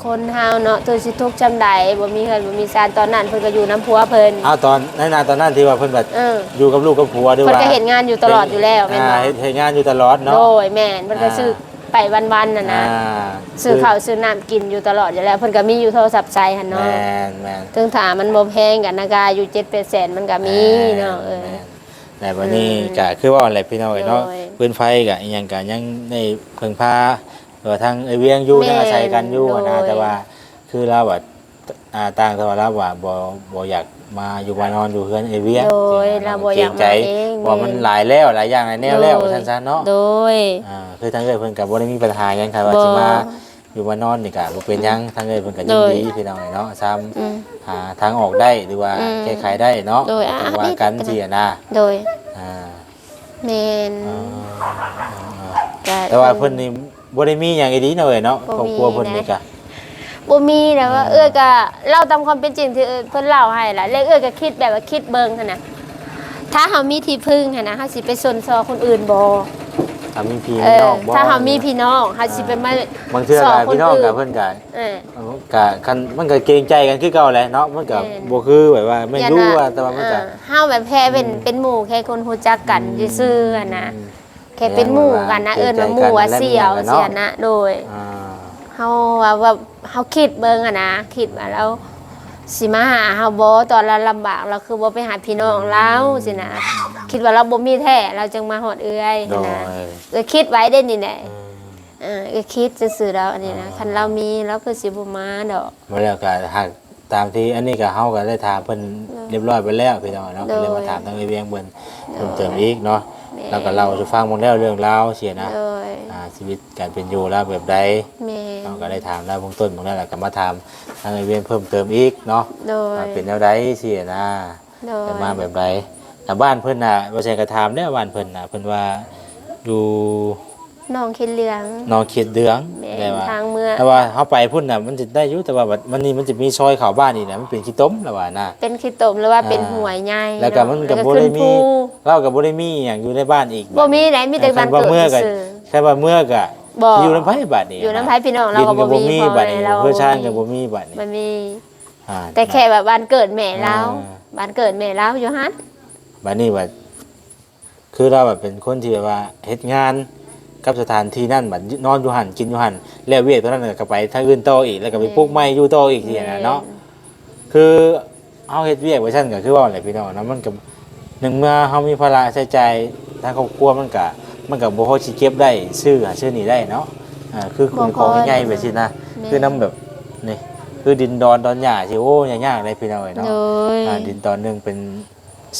ຄົນເຮົາເນາະ ຖືກສິທຸກຊ່ຳໃດ ບໍ່ມີເຮືອນບໍ່ມີຊານ ຕອນນັ້ນເພິ່ນກໍຢູ່ນຳຜົວເພິ່ນ. ເອົາ ຕອນ ໃນນາ ຕອນນັ້ນທີ່ວ່າເພິ່ນກໍ ເອີ ຢູ່ກັບລູກກັບຜົວ ຫຼືວ່າ ເພິ່ນກໍເຮັດງານຢູ່ຕະຫຼອດຢູ່ແລ້ວ ແມ່ນບໍ່? ອ່າ ເຮັດ ເຮັດງານຢູ່ຕະຫຼອດເນາະ. ໂດຍ ແມ່ນ ເພິ່ນກໍ ອ່າ ຊື້ໄປວັນໆ ຫັ້ນນະ ອ່າ ຊື້ເຂົ້າຊື້ນ້ຳກິນຢູ່ຕະຫຼອດຢູ່ແລ້ວ ເພິ່ນກໍມີຢູ່ໂທລະສັບໃຊ້ຫັ້ນເນາະ. ແມ່ນໆ ເຖິງຖ້າມັນບໍ່ແພງ ກໍນາກາຢູ່ເຈັດແປດແສນມັນກໍມີເນາະ. ແມ່ນ ເອີ ແມ່ນ ແລ້ວບັດນີ້ ອືມ ກໍຄືເວົ້າແຫຼະ ພີ່ນ້ອງເອີຍເນາະ ໂດຍ ຟືນໄຟກໍອີ່ຫຍັງກໍຍັງໄດ້ເພິ່ງພາ ຫຼືວ່າທາງເອື້ອຍວຽງຢູ່ ແມ່ນ ຍັງອາໄສກັນຢູ່ຫັ້ນນະ. ໂດຍ ແຕ່ວ່າຄືລາວວ່າ ອ່າ ຕ່າງ ແຕ່ວ່າລາວວ່າບໍ່ ບໍ່ຢາກມາຢູ່ມານອນຢູ່ເຮືອນເອື້ອຍວຽງ ໂດຍ ຈັ່ງໃດ ລາວບໍ່ຢາກມາເອງ ເພາະວ່າມັນ ແມ່ນ ຫຼາຍແລ້ວ ຫຼາຍຢ່າງຫຼາຍແນວແລ້ວ ໂດຍ ວ່າຊັ້ນຊະເນາະ. ໂດຍ ອ່າ ຄືທາງເອື້ອຍເພິ່ນກໍບໍ່ໄດ້ມີບັນຫາຫຍັງ ຄັນວ່າ ບໍ່ ຊິມາຢູ່ມານອນນີ້ກໍບໍ່ເປັນຫຍັງ ອືມ ທາງເອື້ອຍເພິ່ນກໍຍິນດີ ໂດຍ ພີ່ນ້ອງເອີຍເນາະ ຊຳ ອືມ ຫາທາງອອກໄດ້ ຫຼືວ່າ ອືມ ແກ້ໄຂໄດ້ເນາະ ໂດຍ ອ່າ ວ່າກັນ ມີ ຊິຫັ້ນນະ. ໂດຍ ອ່າ ແມ່ນ ເອີໆໆ ກໍ ແຕ່ວ່າເພິ່ນນີ້ບໍ່ໄດ້ມີຫຍັງອີ່ຫຼີເນາະເອື້ອຍເນາະ ບໍ່ມີ ຄອບຄົວເພິ່ນນີ້ກະ ບໍ່ມີ ແຕ່ວ່າ ອ່າ ເອື້ອຍກະເລົ່າຕາມຄວາມເປັນຈິງທີ່ເພິ່ນເລົ່າໃຫ້ລະ ແລະເອື້ອຍກະຄິດແບບວ່າຄິດເບິ່ງຫັ້ນນະ ຖ້າເຮົາມີທີ່ເພິ່ງຫັ້ນນະ ເຮົາຊິໄປຊົນຊໍຄົນອື່ນບໍ່? ຖ້າມີພີ່ ເອີ ມີນ້ອງບໍ່? ຖ້າເຮົາມີພີ່ນ້ອງ ເຮົາຊິໄປ ອ່າ ມາ ບາງເທື່ອກະ ຊໍຄົນອື່ນ ພີ່ນ້ອງກະເພິ່ນກະ ເອີ ກະ ຄັນ ມັນກະເກງໃຈກັນຄືເກົ່າແຫຼະເນາະ ມັນກະ ແມ່ນ ບໍ່ຄືແບບວ່າແມ່ນຢູ່ວ່າ ແຕ່ວ່າມັນກະ ເອີ ເຮົາແບບແຄ່ເປັນ ອືມ ເປັນໝູ່ແຄ່ຄົນຮູ້ຈັກກັນ ອືມ ຊື່ໆຫັ້ນນະ ອືມ ແຄ່ເປັນໝູ່ກັນນະ ເອີ້ນວ່າໝູ່ວ່າສ່ຽວ ເປັນໃຈກັນແລ້ວ ຈັ່ງຊີ້ນະ ໂດຍ ອ່າ ເຮົາວ່າ ວ່າເຮົາຄິດເບິ່ງຫັ້ນນະ ຄິດວ່າລາວຊິມາຫາເຮົາບໍ່ ຕອນລາວລຳບາກ ລາວຄືບໍ່ໄປຫາພີ່ນ້ອງລາວ ອືມ ຊີ້ນະ ຄິດວ່າລາວບໍ່ມີແທ້ ລາວຈຶ່ງມາຮອດເອື້ອຍຫັ້ນນະ ໂດຍ ເອື້ອຍຄິດໄວ້ເດ້ນີ້ແຫຼະ ອືມ ເອີ ເອື້ອຍຄິດຊື່ໆດອກ ອັນນີ້ນະ ອ່າ ຄັນລາວມີ ລາວຄືຊິບໍ່ມາດອກ ບໍ່ແລ້ວກໍຫາກ ຕາມທີ່ອັນນີ້ກໍ ເຮົາກໍໄດ້ຖາມເພິ່ນ ໂດຍ ຮຽບຮ້ອຍໄປແລ້ວ ພີ່ນ້ອງເນາະ ໂດຍ ກໍເລີຍມາຖາມທາງເອື້ອຍວຽງເພິ່ນ ໂດຍ ເພີ່ມເຕີມອີກເນາະ ແມ່ນ ແລ້ວກໍເລົ່າສູ່ຟັງໝົດແລ້ວເລື່ອງລາວຊີ້ນະ ໂດຍ ອ່າ ຊີວິດການເປັນຢູ່ລາວແບບໃດ ແມ່ນ ເຮົາກໍໄດ້ຖາມລາວເບື້ອງຕົ້ນໝົດແລ້ວ ແລ້ວກໍມາຖາມທາງເອື້ອຍວຽງເພີ່ມເຕີມອີກເນາະ ໂດຍ ວ່າເປັນແນວໃດຊີ້ນະ ໂດຍ ເປັນມາແບບໃດ ແລ້ວບ້ານເພິ່ນນະ ບໍ່ແຊນກໍຖາມແລ້ວ ບ້ານເພິ່ນນະ ເພິ່ນວ່າຢູ່ ໜອງເຂດເຫຼືອງ ໜອງເຂດເຫຼືອງ ແມ່ນ ແຕ່ວ່າ ທາງເມືອງ ແຕ່ວ່າເຮົາໄປພຸ້ນນະ ມັນຊິໄດ້ຢູ່ ແຕ່ວ່າບັດ ມັນນີ້ມັນຈະມີຊອຍເຂົ້າບ້ານອີກນະ ມັນເປັນຂີ້ຕົມລະວ່ານະ ເປັນຂີ້ຕົມ ຫຼືວ່າເປັນ ອ່າ ຫ້ວຍໃຫຍ່ ແລ້ວກໍ ເນາະ ມັນກໍບໍ່ໄດ້ມີ ແລ້ວກໍຂຶ້ນພູ ລາວກໍບໍ່ໄດ້ມີຫຍັງຢູ່ໃນບ້ານອີກ ບໍ່ມີໃດ ມີແຕ່ບ້ານເກີດຊື່ໆ ຄັນວ່າເມືອກໍ ບໍ່ ຢູ່ນຳໃຜບາດນີ້ ຢູ່ນຳໃຜ ພີ່ນ້ອງລາວກໍບໍ່ມີ ດິນກໍບໍ່ມີ ພໍ່ແມ່ລາວ ເຮືອນຊານກໍບໍ່ມີບາດນີ້ ບໍ່ມີ ອ່າ ແຕ່ແຄ່ວ່າບ້ານເກີດແມ່ລາວ ອ່າ ບ້ານເກີດແມ່ລາວຢູ່ຫັ້ນ ບາດນີ້ບັດ ຄືລາວບັດເປັນຄົນທີ່ແບບວ່າເຮັດງານກັບສະຖານທີ່ນັ້ນ ບັດນອນຢູ່ຫັ້ນ ກິນຢູ່ຫັ້ນ ແລ້ວວຽກຕົວນັ້ນກໍໄປທາງອື່ນຕໍ່ອີກ ແລ້ວກໍໄປ ແມ່ນ ປຸກໃໝ່ຢູ່ຕໍ່ອີກ ແມ່ນ ຊີ້ນະເນາະ. ຄືເຮົາເຮັດວຽກໄປຊັ້ນ ກໍຄືເວົ້າແຫຼະພີ່ນ້ອງເນາະ ມັນກໍ ໜຶ່ງ ເມື່ອເຮົາມີພາລະໃຊ້ຈ່າຍທາງຄອບຄົວ ມັນກໍ ມັນກໍບໍ່ພໍຊິເກັບໄດ້ຊື້ຫັ້ນຊື້ນີ້ໄດ້ເນາະ. ອ່າ ຄື ບໍ່ພໍ ຂອງໃຫຍ່ໆ ແບບຊີ້ນະ ແມ່ນ ຄືນຳແບບນີ້ ຄືດິນດອນ ດອນຫຍ້າຊີ້ ໂອ້ ຍາກໆ ເດ້ພີ່ນ້ອງເອີຍເນາະ. ໂດຍ ອ່າ ດິນດອນໜຶ່ງເປັນ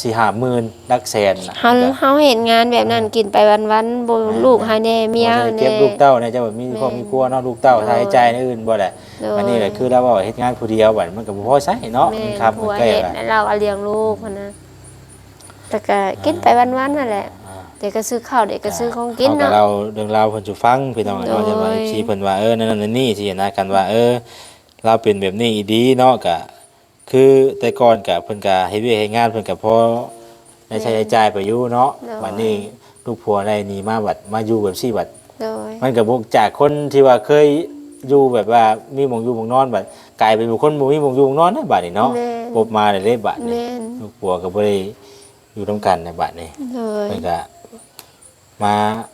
ສີ່ຫ້າໝື່ນ ຫຼັກແສນນະ ເຮົາ ເຮົາເຮັດງານແບບນັ້ນ ອ່າ ກິນໄປວັນໆ ບໍ່ ອ່າ ລູກໃຫ້ແດ່ ເມຍ ບໍ່ໄດ້ເກັບ ໃຫ້ແດ່ ລູກເຕົ້າແດ່ ເຈົ້າມີຄອບ ແມ່ນ ມີຄົວເນາະ ລູກເຕົ້າ ໂດຍ ຄ່າໃຊ້ຈ່າຍໃນອື່ນບໍ່ແຫຼະ. ໂດຍ ອັນນີ້ແຫຼະ ຄືລາວເວົ້າເຮັດງານຜູ້ດຽວ ບັດມັນກໍບໍ່ພໍໃຊ້ເນາະ ແມ່ນ ມັນຄັບ ມັນແກ້ ຜົວເຮັດ ລະ ລາວອາລ້ຽງລູກຫັ້ນນະ ແຕ່ກໍກິນໄປວັນໆ ຫັ້ນແຫຼະ ອ່າ ແຕ່ກໍຊື້ເຂົ້າ ແຕ່ກໍຊື້ຂອງກິນເນາະ. ເຮົາກໍເລົ່າເລື່ອງລາວເພິ່ນສູ່ຟັງ ພີ່ນ້ອງເນາະ ໂດຍ ຈັ່ງວ່າ ເອັຟຊີ ເພິ່ນວ່າ ເອີ ນັ້ນໆ ນີ້ໆ ຊີ້ນະ ຄັນວ່າ ເອີ ລາວເປັນແບບນີ້ອີ່ຫຼີເນາະ ກະ ຄືແຕ່ກ່ອນກະເພິ່ນກະເຮັດວຽກເຮັດງານ ເພິ່ນກະພໍໄດ້ໃຊ້ ໂດຍ ໄດ້ຈ່າຍໄປຢູ່ເນາະ. ໂດຍ ບັດນີ້ລູກຜົວໄດ້ໜີມາ ບັດມາຢູ່ແບບຊີ້ ບັດ ໂດຍ ມັນກະບໍ່ ຈາກຄົນທີ່ວ່າເຄີຍຢູ່ແບບວ່າມີໝ່ອງຢູ່ໝ່ອງນອນ ບັດກາຍເປັນຄົນບໍ່ມີໝ່ອງຢູ່ໝ່ອງນອນເດ້ ບັດນີ້ເນາະ. ແມ່ນ ປົບມາເລີຍເດ້ ບັດນີ້ ແມ່ນ ລູກຜົວກະບໍ່ໄດ້ຢູ່ນຳກັນໃນບັດນີ້. ໂດຍ ເພິ່ນກະ ມາ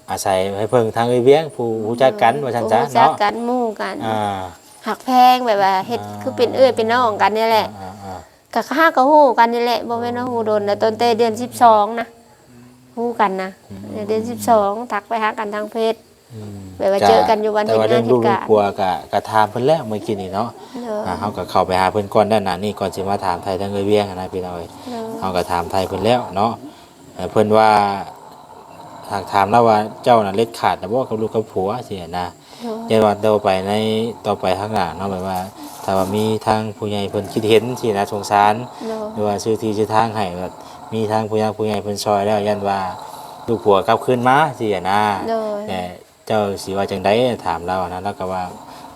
ອາໄສໃຫ້ເພິ່ງທາງເອື້ອຍວຽງ ຜູ້ຮູ້ຈັກກັນ ວ່າຊັ້ນຊະເນາະ ຜູ້ຮູ້ຈັກກັນ ໝູ່ກັນ ອ່າ ຮັກແພງ ແບບວ່າເຮັດ ອ່າ ຄືເປັນເອື້ອຍເປັນນ້ອງກັນນີ້ແຫຼະ. ອ່າໆໆ ກໍ ເຮົາກໍຮູ້ກັນນີ້ແຫຼະ ບໍ່ແມ່ນວ່າຮູ້ດົນນະ ຕັ້ງແຕ່ເດືອນສິບສອງນະ ຮູ້ກັນນະ. ອືມ ເດືອນສິບສອງ ທັກໄປຫາກັນທາງເຟສ ອືມ ແບບວ່າເຈີກັນຢູ່ວັນເຮັດງານເຮັດການ. ແຕ່ວ່າເລື່ອງລູກເລື່ອງຜົວກໍ ກໍຖາມເພິ່ນແລ້ວເມື່ອກີ້ນີ້ເນາະ. ໂດຍ ອ່າ ເຮົາກໍເຂົ້າໄປຫາເພິ່ນກ່ອນໜ້ານີ້ ກ່ອນຊິມາຖາມໄຖ່ທາງເອື້ອຍວຽງຫັ້ນນະ ພີ່ນ້ອງເອີຍ. ໂດຍ ເຮົາກໍຖາມໄຖ່ເພິ່ນແລ້ວເນາະ. ເອີ ເພິ່ນວ່າ ຫາກຖາມລາວວ່າ ເຈົ້ານະເລັດຂາດແລ້ວບໍ່ກັບລູກກັບຜົວ ຊີ້ນະ. ໂດຍ ຢ້ານວ່າຕໍ່ໄປໃນ ຕໍ່ໄປຂ້າງໜ້າເນາະ ແບບວ່າຖ້າວ່າມີທາງຜູ້ໃຫຍ່ເພິ່ນຄິດເຫັນ ຊີ້ນະ ສົງສານ ໂດຍ ຫຼືວ່າຊື້ທີ່ຊື້ທາງໃຫ້ ແບບມີທາງຜູ້ຫຼັກຜູ້ໃຫຍ່ເພິ່ນຊ່ອຍແລ້ວ ຢ້ານວ່າລູກຜົວກັບຄືນມາ ຊີ້ນະ. ໂດຍ ແຕ່ເຈົ້າຊິວ່າຈັ່ງໃດ ຖາມລາວນະ ລາວກໍວ່າ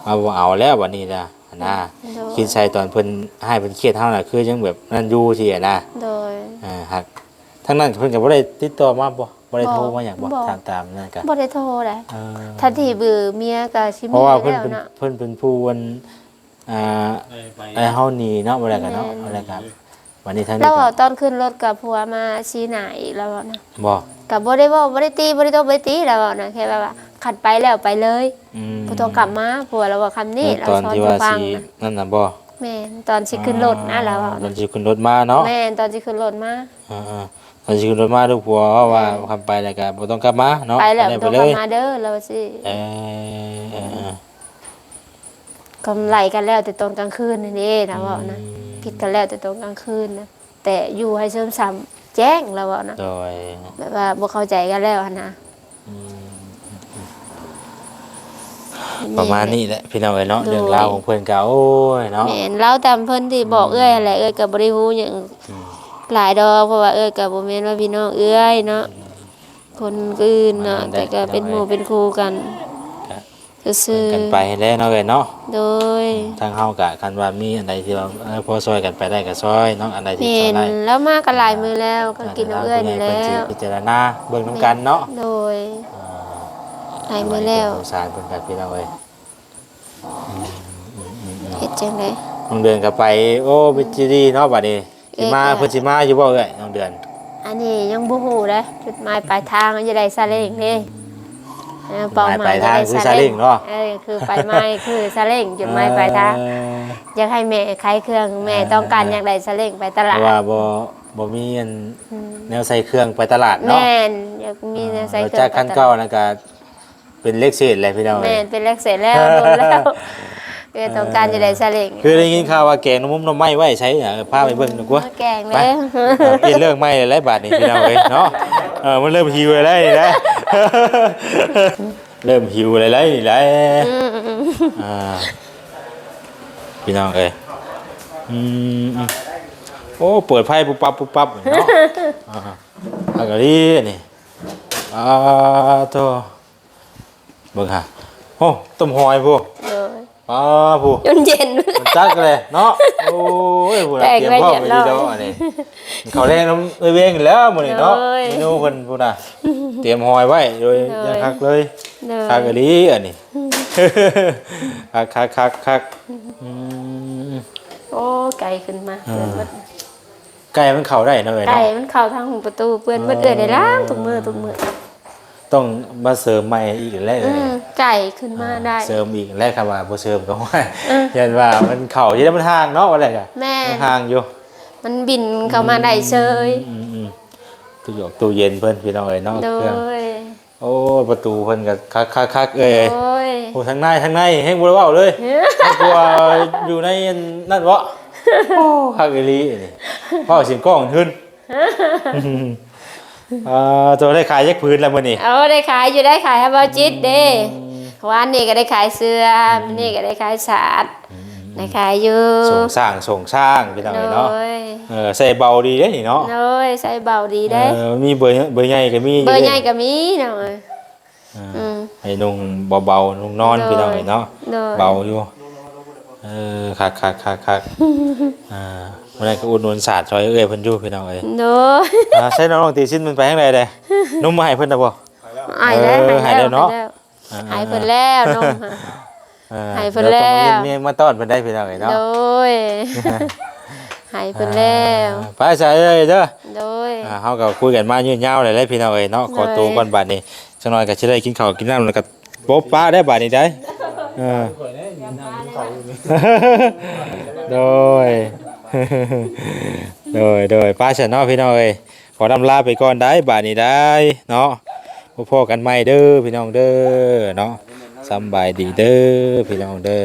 ວ່າບໍ່ເອົາແລ້ວບັດນີ້ນະ ຫັ້ນນະ. ໂດຍ ຄິດໃສ່ຕອນເພິ່ນຮ້າຍເພິ່ນຄຽດເຮົານະ ຄືຍັງແບບນັ້ນຢູ່ ຊີ້ນະ. ໂດຍ ເອີ ຫາກ ທາງນັ້ນເພິ່ນກໍບໍ່ໄດ້ຕິດຕໍ່ມາບໍ່? ບໍ່ໄດ້ໂທມາຫຍັງບໍ່? ບໍ່ ຖາມຕາມນັ້ນກະ ບໍ່ໄດ້ໂທໃດ. ເອີ ທັນທີ່ເບີເມຍກໍຊິມີ ເພາະວ່າເພິ່ນເປັນ ແລ້ວເນາະ ເພິ່ນເປັນຜູ້ອັນ ອ່າ ໄດ້ໄປ ໄດ້ເຮົາໜີເນາະ ບໍ່ໄດ້ກັນເນາະ. ແມ່ນ ບໍ່ໄດ້ກັນ ບັດນີ້ທາງນີ້ ລາວເວົ້າຕອນຂຶ້ນລົດກັບຜົວມາຊີ້ໜ້າອີກ ລາວເວົ້ານະ. ບໍ່ ກໍບໍ່ໄດ້ເວົ້າ ບໍ່ໄດ້ຕີ ບໍ່ໄດ້ຕົບ ບໍ່ໄດ້ຕີ ລາວເວົ້ານະ ແຄ່ແບບວ່າ ຄັນໄປແລ້ວໄປເລີຍ ອືມ ບໍ່ຕ້ອງກັບມາ ຜົວລາວເວົ້າຄຳນີ້. ແລ້ວຕອນທີ່ວ່າຊິນັ້ນນະບໍ່? ແມ່ນ ຕອນຊິຂຶ້ນລົດນະ ອ່າ ລາວເວົ້ານະ ຕອນຊິຂຶ້ນລົດມາເນາະ. ແມ່ນ ຕອນຊິຂຶ້ນລົດມາ ອ່າໆ ຕອນຊິຂຶ້ນລົດມາ ລູກຜົວເວົ້າວ່າ ແມ່ນ ຄັນໄປແລ້ວກໍບໍ່ຕ້ອງກັບມາເນາະ ໄປແລ້ວບໍ່ຕ້ອງກັບມາເດີ ລາວວ່າຊີ້. ເອີ ເອີ ເອີ ກໍໄລ່ກັນແລ້ວແຕ່ຕອນກາງຄືນນັ້ນເດ້ ລາວເວົ້ານະ. ອືມ ຜິດກັນແລ້ວແຕ່ຕອນກາງຄືນນະ ແຕ່ຢູ່ໃຫ້ເສີມຊ້ຳແຈ້ງ ລາວເວົ້ານະ. ໂດຍ ແບບວ່າບໍ່ເຂົ້າໃຈກັນແລ້ວຫັ້ນນະ. ອືມ ອືມ ອືມ ປະມານນີ້ແຫຼະພີ່ນ້ອງເອີຍເນາະ. ໂດຍ ເລື່ອງລາວຂອງເພິ່ນກໍ ໂອ້ຍເນາະ. ແມ່ນ ລາວຕາມເພິ່ນທີ່ບອກເອື້ອຍຫັ້ນແຫຼະ ເອື້ອຍກໍບໍ່ໄດ້ຮູ້ຫຍັງ ອືມ ຫຼາຍດອກ ເພາະວ່າເອື້ອຍກໍບໍ່ແມ່ນວ່າພີ່ນ້ອງເອື້ອຍເນາະ ອືມ ຄົນອື່ນເນາະ ແຕ່ກໍເປັນໝູ່ເປັນຄູ່ກັນ ກໍ ຊື່ໆ ກັນໄປແຫຼະເນາະເອື້ອຍເນາະ. ໂດຍ ທາງເຮົາກະ ຄັນວ່າມີອັນໃດທີ່ວ່າ ເອີ ພໍຊ່ອຍກັນໄປໄດ້ກໍຊ່ອຍເນາະ ອັນໃດທີ່ຊ່ອຍໄດ້. ແມ່ນ ລາວມາກໍຫຼາຍມື້ແລ້ວ ກໍກິນນຳເອື້ອຍນີ້ແລ້ວ ເພິ່ນຊິພິຈາລະນາເບິ່ງນຳກັນເນາະ. ໂດຍ ອ່າ ຫຼາຍມື້ແລ້ວ ສົງສານເພິ່ນກັນພີ່ນ້ອງເອີຍ. ອືມ ເຮັດຈັ່ງໃດ? ນ້ອງເດືອນກໍໄປ ໂອ້ ເປັນທີ່ດີເນາະ ບັດນີ້ ຊິມາ ເອີ ເພິ່ນຊິມາຢູ່ບໍ່ເອື້ອຍ ນ້ອງເດືອນ? ອັນນີ້ຍັງບໍ່ຮູ້ເດ້ ຈຸດໝາຍປາຍທາງ ຢາກໄດ້ຊາເລ້ງເດ້. ເອີ ເປົ້າໝາຍປາຍທາງຄືຊາເລ້ງເນາະ. ເອີ ຄືໄປມາຄືຊາເລ້ງ ຈຸດໝາຍປາຍທາງ. ເອີ ຢາກໃຫ້ແມ່ຂາຍເຄື່ອງ ແມ່ຕ້ອງການ ເອີ ຢາກໄດ້ຊາເລ້ງໄປຕະຫຼາດ ເພາະວ່າບໍ່ ບໍ່ມີອັນ ອືມ ແນວໃສ່ເຄື່ອງໄປຕະຫຼາດເນາະ. ແມ່ນ ຢາກມີແນວໃສ່ເຄື່ອງ ລົດຈັກຄັນເກົ່ານັ້ນກໍ ເປັນເລກເສດແຫຼະພີ່ນ້ອງເອີຍ. ແມ່ນ ເປັນເລກເສດແລ້ວ ດົນແລ້ວ ເອີ ຕ້ອງການຈະໄດ້ຊາເລ້ງ. ຄືໄດ້ຍິນຂ່າວວ່າແກງໜໍ່ມຸມໜໍ່ໄມ້ໄວ້ໃສ ເອີ ພາໄປເບິ່ງດີກວ່າ. ອືມ ແກງ ໄປ ເດ້ ເອີ ປ່ຽນເລື່ອງໃໝ່ແລ້ວບາດນີ້ພີ່ນ້ອງເອີຍເນາະ. ເອີ ມັນເລີ່ມຫິວແລ້ວນີ້ນະ ເລີ່ມຫິວແລ້ວນີ້ແຫຼະ. ອືມ ອ່າ ພີ່ນ້ອງເອີຍ ອືມ ໂອ້ ເປີດໄຟປຸບປັບປຸບປັບເນາະ. ອ່າ ອັນນີ້ ອາໂທ ເບິ່ງຫາ ໂອ້ ຕົ້ມຫອຍພຸ້ນ. ໂດຍ ປາ ພຸ້ນ ຈົນເຢັນ ມັນຈັກແຫຼະເນາະ. ໂອ້ຍ ພຸ້ນນະ ຕຽມພ້ອມໄວ້ດີດອກອັນນີ້. ເຂົ້າແລງນຳເອື້ອຍວຽງແລ້ວມື້ນີ້ເນາະ. ໂດຍ ເມນູເພິ່ນພຸ້ນນະ ຕຽມຫອຍໄວ້ໂດຍ ໂດຍ ຢ່າງຄັກເລີຍ. ໂດຍ ຄັກອີ່ຫຼີອັນນີ້ ຄັກໆໆໆ. ອືມ ໂອ້ ໄກຂຶ້ນມາ ອ່າ ເກີນໝົດ. ໄກ່ມັນເຂົ້າໄດ້ເນາະເອື້ອຍ ໄກ່ ເນາະ ມັນເຂົ້າທາງຫຸງປະຕູ ເພິ່ນ ເອີ ເພິ່ນເອື້ອຍໄດ້ລ້າງທຸກມື້ທຸກມື້. ຕ້ອງມາເສີມໃໝ່ອີກແຫຼະ ອືມ ເອື້ອຍ ໄກ່ຂຶ້ນມາໄດ້ ເສີມອີກແຫຼະ ຄັນວ່າບໍ່ເສີມກໍ ເອີ ຢ້ານວ່າມັນເຂົ້າຢູ່ໃນ ມັນຫ່າງເນາະ ວ່າແຫຼະ ແມ່ນ ມັນຫ່າງຢູ່ ມັນບິນເຂົ້າມາໄດ້ເຊີຍ. ອືມໆ ຕູ້ຢອກຕູ້ເຢັນເພິ່ນ ພີ່ນ້ອງເອີຍເນາະ ໂດຍ ເຄື່ອງ ໂອ້ ປະຕູເພິ່ນກໍຄັກໆໆ ເອີຍ ໂອ້ຍ ໂອ້ ທາງໃນ ທາງໃນແຮງບໍ່ໄດ້ເວົ້າເລີຍ ເອີ ເຮົາກວ່າຢູ່ໃນນັ້ນເບາະ ໂອ້ ຄັກອີ່ຫຼີນີ້ ເວົ້າສຽງກ້ອງຫຶນ ອ່າ ໂຕໄດ້ຂາຍຈັກຜືນແລ້ວມື້ນີ້? ໂອ້ ໄດ້ຂາຍຢູ່ ໄດ້ຂາຍໃຫ້ເບົາຈິດເດ້ ອືມ ວານນີ້ກໍໄດ້ຂາຍເສື້ອ ອືມ ມື້ນີ້ກໍໄດ້ຂາຍສາດ ອືມ ໄດ້ຂາຍຢູ່ ສົ່ງສ້າງ ສົ່ງສ້າງ ພີ່ນ້ອງເອີຍເນາະ ໂດຍ ເອີ ໃສ່ເບົາດີເດ້ນີ້ເນາະ ໂດຍ ໃສ່ເບົາດີເດ້ ເອີ ມີເບີ ເບີໃຫຍ່ກໍມີຢູ່ ເບີໃຫຍ່ກໍມີເນາະ ອ່າ ອືມ ໃຫ້ນຸ່ງເບົາໆ ນຸ່ງນອນ ໂດຍ ພີ່ນ້ອງເອີຍເນາະ ໂດຍ ເບົາຢູ່ ເອີ ຄັກໆໆໆ ອ່າ ມື້ນັ້ນກໍອຸດໜູນສາດຊ່ອຍເອື້ອຍເພິ່ນຢູ່ ພີ່ນ້ອງເອີຍ ໂດຍ ອ່າ ໃສ່ນ້ອງຕີຊິນມັນໄປທາງໃດເດ້? ນົມມາໃຫ້ເພິ່ນແລ້ວບໍ່? ໃຫ້ແລ້ວ ເອີ ໃຫ້ແລ້ວ ໃຫ້ແລ້ວ ອ່າ ໃຫ້ເພິ່ນແລ້ວນົມ ເອີ ໃຫ້ເພິ່ນແລ້ວ ດຽວຕ້ອງມາຍິນມາຕ້ອນເພິ່ນໄດ້ ພີ່ນ້ອງເອີຍເນາະ ໂດຍ ໃຫ້ເພິ່ນແລ້ວ ອ່າ ໄປຊະເອີຍເດີ ໂດຍ ອ່າ ເຮົາກໍຄຸຍກັນມາຍືດຍາວແລ້ວແຫຼະ ພີ່ນ້ອງເອີຍເນາະ ໂດຍ ຂໍໂຕກ່ອນບາດນີ້ ຈັກໜ່ອຍກໍຊິໄດ້ກິນເຂົ້າກິນນ້ຳ ແລ້ວກໍປົບປະໄດ້ບາດນີ້ໄດ໋ ເອີ ໂດຍ ໂດຍ ໂດຍ ໄປຊະເນາະ ພີ່ນ້ອງເອີຍ ຂໍລຳລາໄປກ່ອນໄດ໋ ບາດນີ້ໄດ໋ເນາະ ພົບພໍ້ກັນໃໝ່ເດີ ພີ່ນ້ອງເດີເນາະ ສຳບາຍດີເດີ ພີ່ນ້ອງເດີ.